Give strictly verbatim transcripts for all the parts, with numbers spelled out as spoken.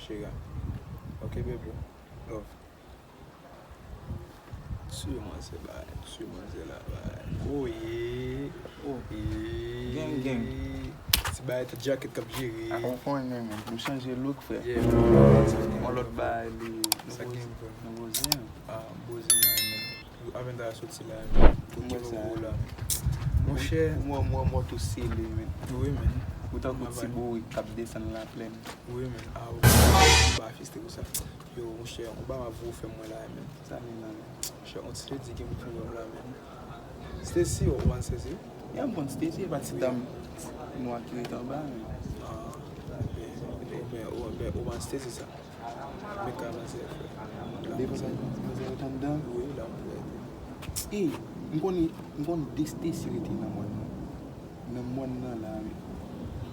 Chega. Ok, bebe. Love. Ti manzè bay, ti manzè la bay. Oye, oye. Gang, gang. Ti bay tout jacket k ap jere. A, ou konnen, men. M chanje look, frè. Yeah, man. On lòt bay, li. Sa gen, bro? Nou boze, men. Ah, boze la, men. Avèn ta soti la, men. Kote ou la, men. Monchè. Mwen, mwen, mwen tou sele, men. Wi, men. Ou tankou ti bourik k ap desann laplèn. Wi, men. Ah, ou ba fiste pou sa. Yo, monchè, on ba ma vo fè mwen la, men. Sa men la, men. Monchè, on ti di ke m fè mwen la, men. Stacy, ou konn Stacy? Ya, m konn Stacy, e pa ti dam nwa ki ret anba, men. Ah, ben, ben, ou, ben, ou konn Stacy sa. Men ka manzè, frè. Depi sa, manzè yo t anndan? Wi, la m prè. E, m konnen, m konnen de Stacy rete nan mòn nan. Nan mòn nan la, wi.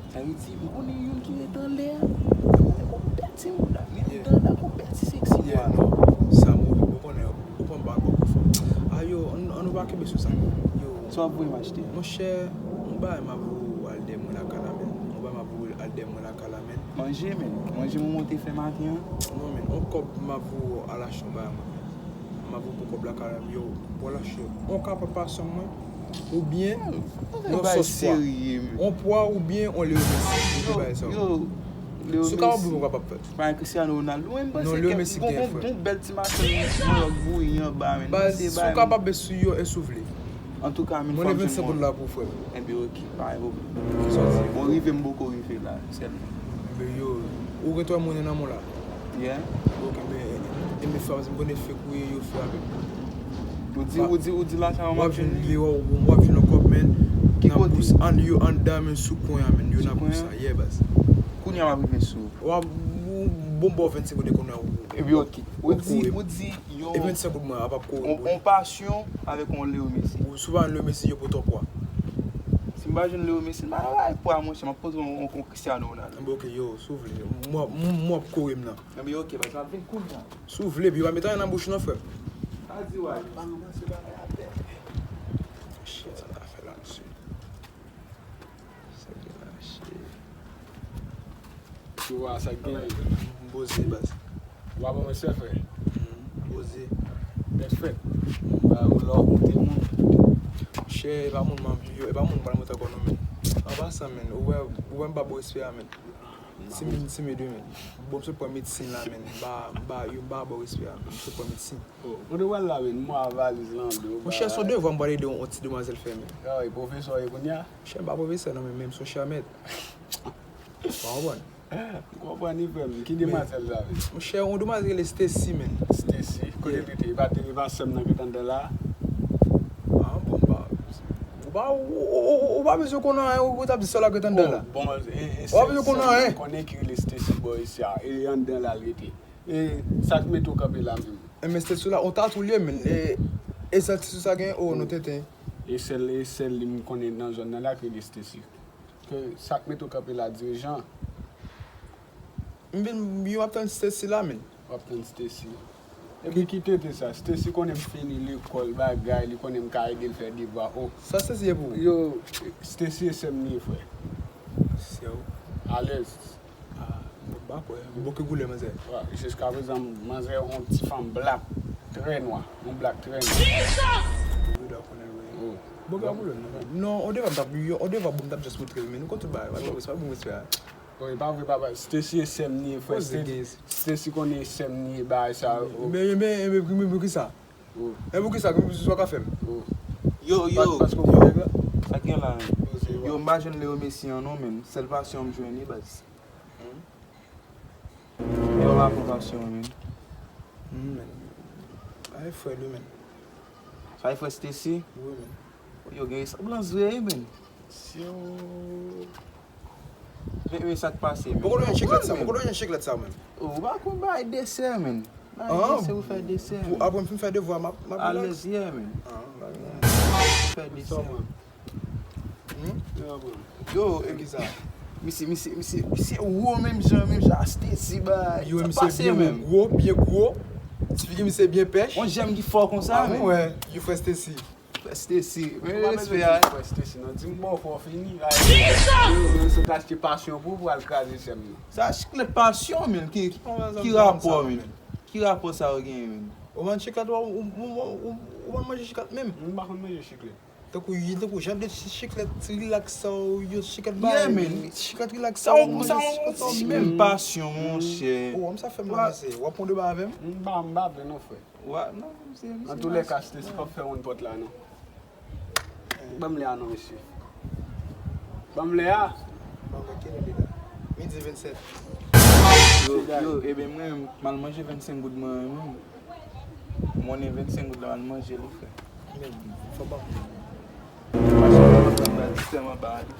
Sa vle di, m konnen youn ki rete anlè a. Konpè ti mouda, men anndan la, konpè ti seksi. Yeah, non. Sa move, ou konnen, ou konn ba gwo fò. A yo, ann, ann nou pa kenbe sou sa. Yo. Sa w ap voye m achte? Monchè, yon bagay m ap voye w al dèyè mwen lakay la, men. Yon bagay m ap voye w al dèyè mwen lakay la, men. Manje, men. Manje mwen te fè maten an. Non, men. On kòb m ap voye w al achte yon bagay, mwen. M ap voye w pou kòb lakay la, yo. Pou al achte. On kapab pase mwen. Oubyen, yon sòs pwa. On pwa oubyen on Leo Messi. Yo, yo, Leo Messi. Si w kapab, ou kapab fè. Pa Cristiano Ronaldo, mwen, m panse ke gon, gon, gon bèl ti machann New York bouyi anba, men. Baz, si w kapab, men si yo, e si w vle. Antouka, men, fò m jwenn mwen. Mwen vennsenk goud la pou frè m. Enben, ok, pa gen pwoblèm. Kisa w di? Bon, rive m poko rive la, sèlman. Enben, yo, ou gen twò monnen nan men w la? Yeah. Ok, men, enben, frè m, si m konnen fake ou ye, yo fè avèk ou. Ou di, ou di, ou di la sa w ap jwenn li. W ap jwenn yon kòb, men, nan bous, an, yo anndan, men, sou kwen an, men, yo nan bous la, yeah, baz. Kounye a m ap rive sou ou. W ap, ou, bon, ba w vennsenk goud kounye a, ou. Epi, ok. Ou di, ou di, yo. E vennsenk goud mwen, a p ap kore. On, on pasyon avèk on Leo Messi. Ou, si w pa jwenn Leo Messi, yo pote w pwa. Si m pa jwenn Leo Messi, m pa nan bagay pwa, monchè, m ap poze on, on, on Cristiano Ronaldo. Enben, ok, yo, si w vle. M ap, m, m ap kore m nan. Enben, ok, baz, m ap vin kounye a. Si w vle, epi w pa met anyen nan bouch ou non, frè m. Pa di w ale, pa ranmase bagay atè. Shit, sa ta fè la, mesye. Sa gen la, shit. Yo, a, sa gen. M poze, baz. W ap ranmase, frè? M poze. Tèt frèt. Ba, ou lò, ou te moun. Monchè, e pa moun m ap, yo, e pa moun m pral monte ankò non, men. An pasan, men, ou wè, ou wè m pa ba w respè a, men. Timid, timid wi, men. Bon, m sot pran medsin la, men. M pa, m pa, yo, m pa ba w respè a, men. M sot pran medsin. Oh, kote w pral la, men? M wè valiz lan, do. Monchè, se yon devwa m pral ede yon, yon ti demwazèl fè, men. Ah, e pwofesè w ye kounye a? Monchè, m pa pwofesè, non, men, men m se yon chè mèt. Ou pa konprann? M konprann wi, frè m. Ki demwazèl sa, men? Monchè, yon demwazèl rele Stacy, men. Stacy? Kote l rete? E pa te, e pa sè m nan ki t anndan la? Ah, bon, ba. Ou pa, ou, ou, ou, ou pa bezwen konnen anyen, ou t ap di sè w la ki t anndan la. Oh, bon, e, e, ou pa bezwen konnen anyen. Konnen ki rele Stacy bò isi a, e anndan la l rete. E sa k mete w kanpe la menm? Enben, Stacy la, on tatou l ye, men. E, e sèl Stacy sa gen, oh, non, tenten. E sèl, e sèl li m konnen nan zòn nan la ki rele Stacy. Ke sa k mete w kanpe la, dirijan? M vin, yo, m ap tann Stacy la, men. W ap tann Stacy. Epi ki tenten sa? Stacy konnen m fini lekòl, bagay, li konnen m ka ede l fè devwa. Oh. Sa Stacy ye pou ou? Yo, Stacy e sè m li ye, frè. Sè w? Alèz. Ah, m pa kwè. Bon, ki koulè manzè? Wa, jiskaprezan, manzè yon ti fanm blak, trè nwa. Yon blak trè nwa. Wi, la konnen, wi. Oh. Bon, pa pwoblèm, non. Non, on devwa m t ap, on devwa bon m t ap just montre l, men nou konn tout bagay, pa gen respè, pa gen respè a. Oh, e pa vre, papa. Stacy e sè m li ye, frè. Stacy konnen e sè m li ye, bagay sa, oh. Men, men, men, men, men, men, kisa? Oh. E poukisa? Kisa w ka fè m? Oh. Yo, yo, yo. Sa gen la, men. Yo, m pa jwenn Leo Messi an non, men. Sèl pasyon m jwenn li, baz. Hmm? Yo, m pa pran pasyon, men. Hmm, men. Ay, frè li, men. Sa e frè Stacy? Wi, men. Yo, gen resanblans vre, wi, men. Si yo. Men, men sa k pase, men. Poko jwenn chiklèt sa, poko jwenn chiklèt sa, men. Oh, ou pa konn bay desè, men. Bay desè, ou fè desè, men. Apre m fin fè devwa, m ap, m ap relax. Alèz, yeah, men. Ah, bay, non. Fè desè. Hmm? Yo, e kisa? Misye, misye, misye, misye wo menm jan, menm jan a Stacy bay. Yo, misye byen wo, byen gwo. Ti figi misye byen pèch. On jèm ki fò konsa, men. Ah, mwen wè, yo frè Stacy. Frè Stacy, men respè a. Frè Stacy, non, di m bon, fò fini. Yo, yo sot achte pasyon pou, pou al kraze sè m nan. Sa chiklèt pasyon, men, ki, ki rapò, men? Ki rapò sa yo genyen, men? Ou vann chiklèt, ou, ou, ou, ou, ou vann manje chiklèt menm? M pa konn manje chiklèt. Tankou, tankou jan de chiklèt rilaks sa yo, yo chiklèt ba, yeah, men, chiklèt rilaks sa yo, sa yo, menm pasyon, monchè. Ou wè m sa fè m la, mesye. W ap pran de ba avè m? M pa, m pa vle non, frè. Wa, non, se, se Antoulèka, Stacy p ap fè moun pòt la, non. Ban m lè a, non, mesye. Ban m lè a. Ban m lè, kilè li la? Midi vennsèt. Yo, yo, ebyen, mwen, m al manje vennsenk goud mwen, mwen. Monnen vennsenk goud la, m al manje li, frè. Men, fò ban m. Mache, m al pran la, di sèlman ba li.